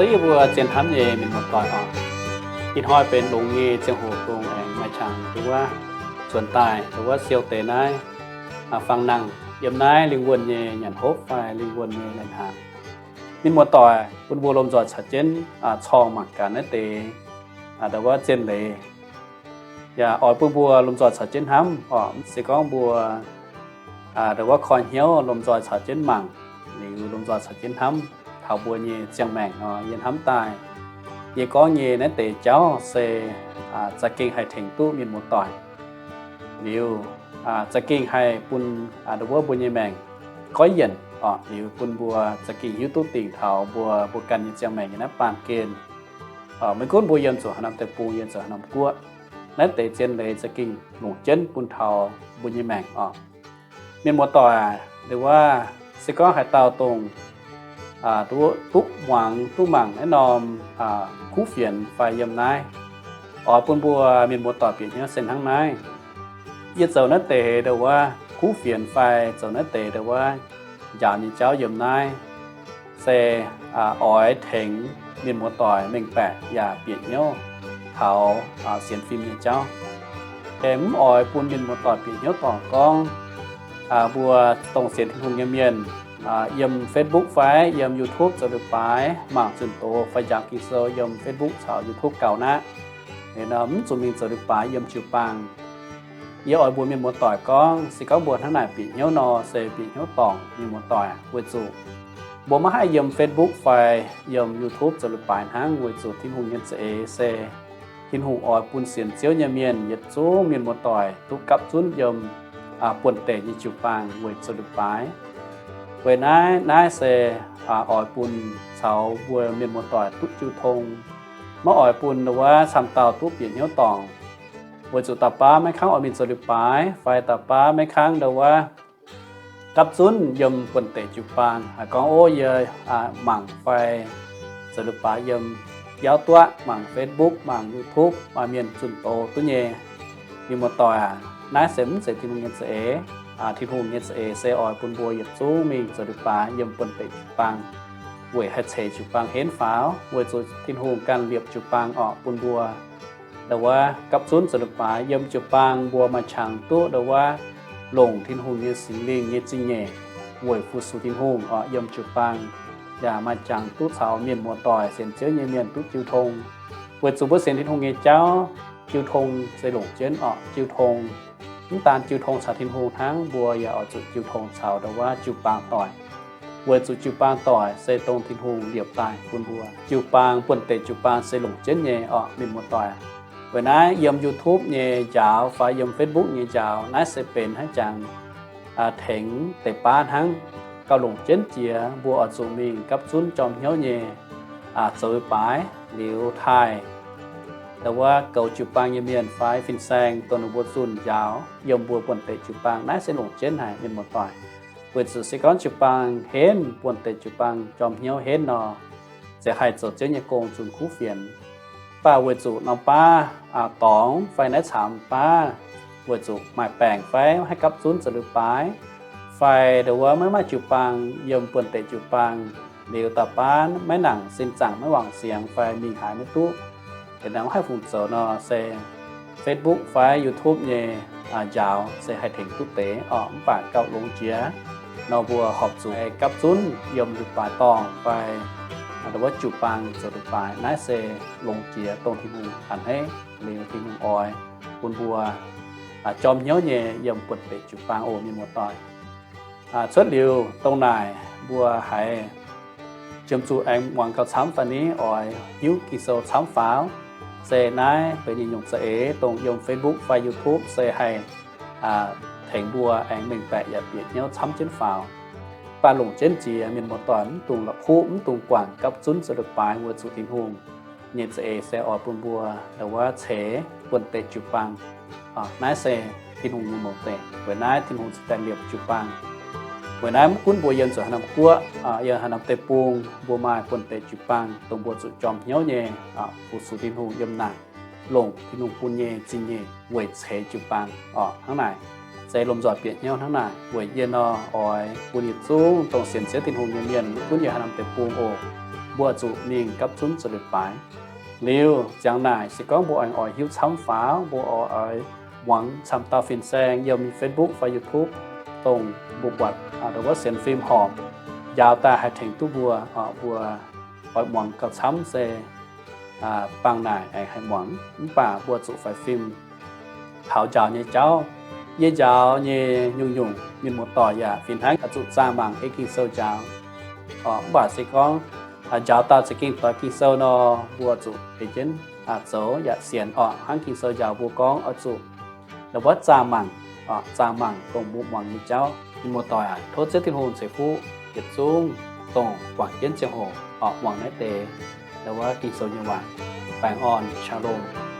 Yie mbuo zien hnamv nyei mienh muoz-doic oc, ih hnoi benx longx nyei ziangh hoc dongh aengx maaih qangx nduov zuonx daaih nduov siou deix naaiv fang nangh yiem naaiv lingh wuonh nyei nyanc hopv fai lingh wuonh nyei lai-hnaangx. Mienh muoz-doic, bun mbuo lomh nzoih caux jienv corng mangc gaax naaiv deix nduov zien leiz, yaac oix bun mbuo lomh nzoih caux jienv hnamv oc. Se gorngv mbuo nduov koi hnyouv lomh nzoih caux jienv mangc, liuz lomh nzoih caux jienv hnamv taux mbuo nyei ziangh maengc nor, yie hnamv daaih yie gorngv nyei naaiv deix jauv se za'gengh haih tengx duqv mienh muoz-doic. Liuz za'gengh haih bun nduov mbuo nyei maengc goiv yienc oc. Liuz bun mbuo za'gengh hiuv duqv dingc taux mbuo, mbuo ganh nyei ziangh maengc nyei naaiv baamh gen. Maiv gunv mbuo yiem zuqc haaix norm deic-bung, yiem zuqc haaix norm guoqv, naaiv deix zien leiz za'gengh longc jienv bun taux mbuo nyei maengc oc. Mienh muoz-doic, nduov se gorngv haaix dauh dongh duqv muangx duqv mangc naaiv norm kuv fienx fai yiem naaiv, oix bun mbuo mienh muoz-doic bieqc hnyouv se hnangv naaiv. Yie zoux naaiv deix nduov kuv fienx fai zoux naaiv deix nduov njaaux nyei jauv yiem naaiv se oix tengx mienh muoz-doic mengh baeqc yaac bieqc hnyouv taux sienx fim nyei jauv. Mv oix bun mienh muoz-doic bieqc hnyouv dorngc gorngv mbuo dongh sienx Tin-Hungh nyei mienh yiem Facebook fai yiem YouTube zoux leiz-baaix mangc zunh doz fai njaaux Ging-Sou yiem Facebook caux YouTube gauh naqv. Mv zuqc mingh zoux leiz-baaix yiem jiu-baang. Yie oix mbuox mienh muoz-doic gorngv, se gorngv mbuo hnangv naaic bieqc hnyouv nor, se bieqc hnyouv dorngc mienh muoz-doic, weic zuqc mbuo maiv haih yiem Facebook fai yiem YouTube zoux leiz-baaix hnangv, weic zuqc Tin-Hungh nyei za'eix se Tin-Hungh oix bun sienx Ziouv nyei mienh yietc zungv mienh muoz-doic duqv gapv zunv yiem buonv-deic nyei jiu-baang weic zoux leiz-baaix. Weic naaiv, naaiv se oix bun caux mbuo mienh muoz-doic duqv jiu tong. Maiv oix bun ndau wuov camv dauh duqv bieqc hnyouv dorngc, weic zuqc da'baav maiv kangv oix mingh zoux leiz-baaix fai da'baav maiv kangv ndau wuov gapv zunv yiem buonv-deic jiu-baang. Haiz gorngv, ov, yie mangc fai zoux leiz-baaix yiem biauv duqv, mangc Facebook, mangc YouTube, maaih mienh zunh doz duqv nyei. Mienh muoz-doic aac, naaiv se mv zeiz Tin-Hungh nyei za'eix. Tin-Hungh nyei za'eix se oix bun mbuo yietc zungv mingh zoux leiz-baaix yiem buonv-deic jiu-baang weic haih ceix jiu-baang henv faaux, weic zuqc Tin-Hungh ganh liepc jiu-baang orqc bun mbuo ndau wuov gapv zunv zoux leiz-baaix yiem jiu-baang. Mbuo maaih qangx duqv ndau wuov longc Tin-Hungh nyei Singx Lingh nyei zingh nyeic weic fu-sux Tin-Hungh orqc yiem jiu-baang. Yaac maaih qangx duqv caux mienh muoz-doic sienx Ziouv nyei mienh duqv jiu tong, weic zuqc mbuo sienx Tin-Hungh nyei jauv, jiu tong se longc jienv orqc. Jiu tong, mv daan jiu tong caux Tin-Hungh hnangv, mbuo yaac oix zuqc jiu tong caux ndau wuov jiu-baang doic, weic zuqc jiu-baang doic se dongh Tin-Hungh liepc daaih bun mbuo. Jiu-baang, buonv-deic jiu-baang se longc jienv nyei orqc mienh muoz-doic. Weic naaiv yiem YouTube nyei njaaux fai yiem Facebook nyei njaaux, naaiv se benx hnangv jangx tengx deix baav hnangv. Gauh longc jienv jiex mbuo oix zuqc mingh gapv zunv jorm hnyouv nyei zoux leiz-baaix liuz taaih ndau wuov goux jiu-baang nyei mienh fai fin-saeng dongh ninh mbuo zunh njaaux yiem mbuo buonv-deic jiu-baang, naaiv se longc jienv haic mienh muoz-doic. Weic zuqc se gorngv jiu-baang henv, buonv-deic jiu-baang jorm hnyouv henv nor, zeiz haih zoux Ziouv nyei gong zunh kuv fienx. Mv baac weic zuqc norm baav dorngx fai naaiv camv baav, weic zuqc maaih baengc fai maiv haih gapv zunv zoux leiz-baaix, fai ndau wuov maiv maaih jiu-baang yiem buonv-deic jiu-baang, liuz da'baav maiv nangc sin zaangc, maiv wangc siangx fai mingh haaix maiv duqv, liuz nangc maiv haih fungc zoux nor, se Facebook fai YouTube nyei njaaux se haih tengx duqv deix orqc. Mv baac gauh longx jiex nor, mbuo horpc zuqc gapv zunv yiem leiz-baaix dorngh fai ndau wuov jiu-baang zoux leiz-baaix. Naaiv se longx jiex dongh Tin-Hungh a'hneiv liuz Tin-Hungh oix bun mbuo jorm hnyouv nyei yiem buonv-deic jiu-baang oc mienh muoz-doic. Cuotv liuz dongh naaic mbuo haiz jiem zuqc aengx muangx gauh camv fai ni oix hiuv Ging-Sou camv faaux, se naaiv benx nyungc-nyungc za'eix dongh yiem Facebook fai YouTube se haih tengx mbuo aengx mengh baeqc yaac bieqc hnyouv camv jienv faaux. Mv baac longc jienv jiex mienh muoz-doic mv dungx la'kuqv, mv dungx guangc gapv zunv zoux leiz-baaix, weic zuqc Tin-Hungh nyei za'eix se oix bun mbuo ndau wuov ceix buonv-deic jiu-baang. Naaiv se Tin-Hungh nyei mouz deic. Weic naaiv Tin-Hungh cingx daaih liepc jiu-baang. Weic naaiv mv gunv mbuo yiem zuqc haaix norm guoqv, yiem haaix norm deic-bung, mbuo maaih buonv-deic jiu-baang dongh mbuo zuqc jorm hnyouv nyei fu-sux Tin-Hungh yiem naaic, longc Tin-Hungh bun nyei zingh nyeic weic ceix jiu-baang orqc. Hnangv naaic, se lomh nzoih bieqc hnyouv hnangv naaic. Weic yie nor, oix bun yietc zungv dongh sienx Ziouv Tin-Hungh nyei mienh mv gunv yiem haaix norm deic-bung oc, mbuo zuqc mingh gapv zunv zoux leiz-baaix. Liuz ziangx naaic se gorngv mbuo aengx oix hiuv camv faaux, mbuo oix, oix muangx camv dauh fin-saeng yiem Facebook fai YouTube, dongh mbuo buatc ndo wuov sienx fim horpc, njaaux daaih haih tengx duqv mbuo, mbuo oix muangx gauh camv se bangh naaic aengx haih muangx. Mv baac mbuo zuqc faix fim taux njaaux nyei jauv. Yie njaaux nyei nyungc-nyungc mienh muoz-doic yaac fih hnangv zuqc zaah mangc ei Ging-Sou njaaux. Mv baac se gorngv njaaux daaih za'gengh doix Ging-Sou nor, mbuo zuqc ei jienv zoux yaac sienx orqc. Hnangv Ging-Sou njaaux mbuo gorngv oix zuqc ndo wuov zaah mangc, zaah mangc dongh mbuo muangx nyei jauv. Mienh muoz-doic aac, tov Ziouv Tin-Hungh ceix fuqv yietc zungv dongh guangc jienv ziangh hoc muangx naaiv deix ndo wuov Ging-Sou nyei waac. Baengh orn, Shalom.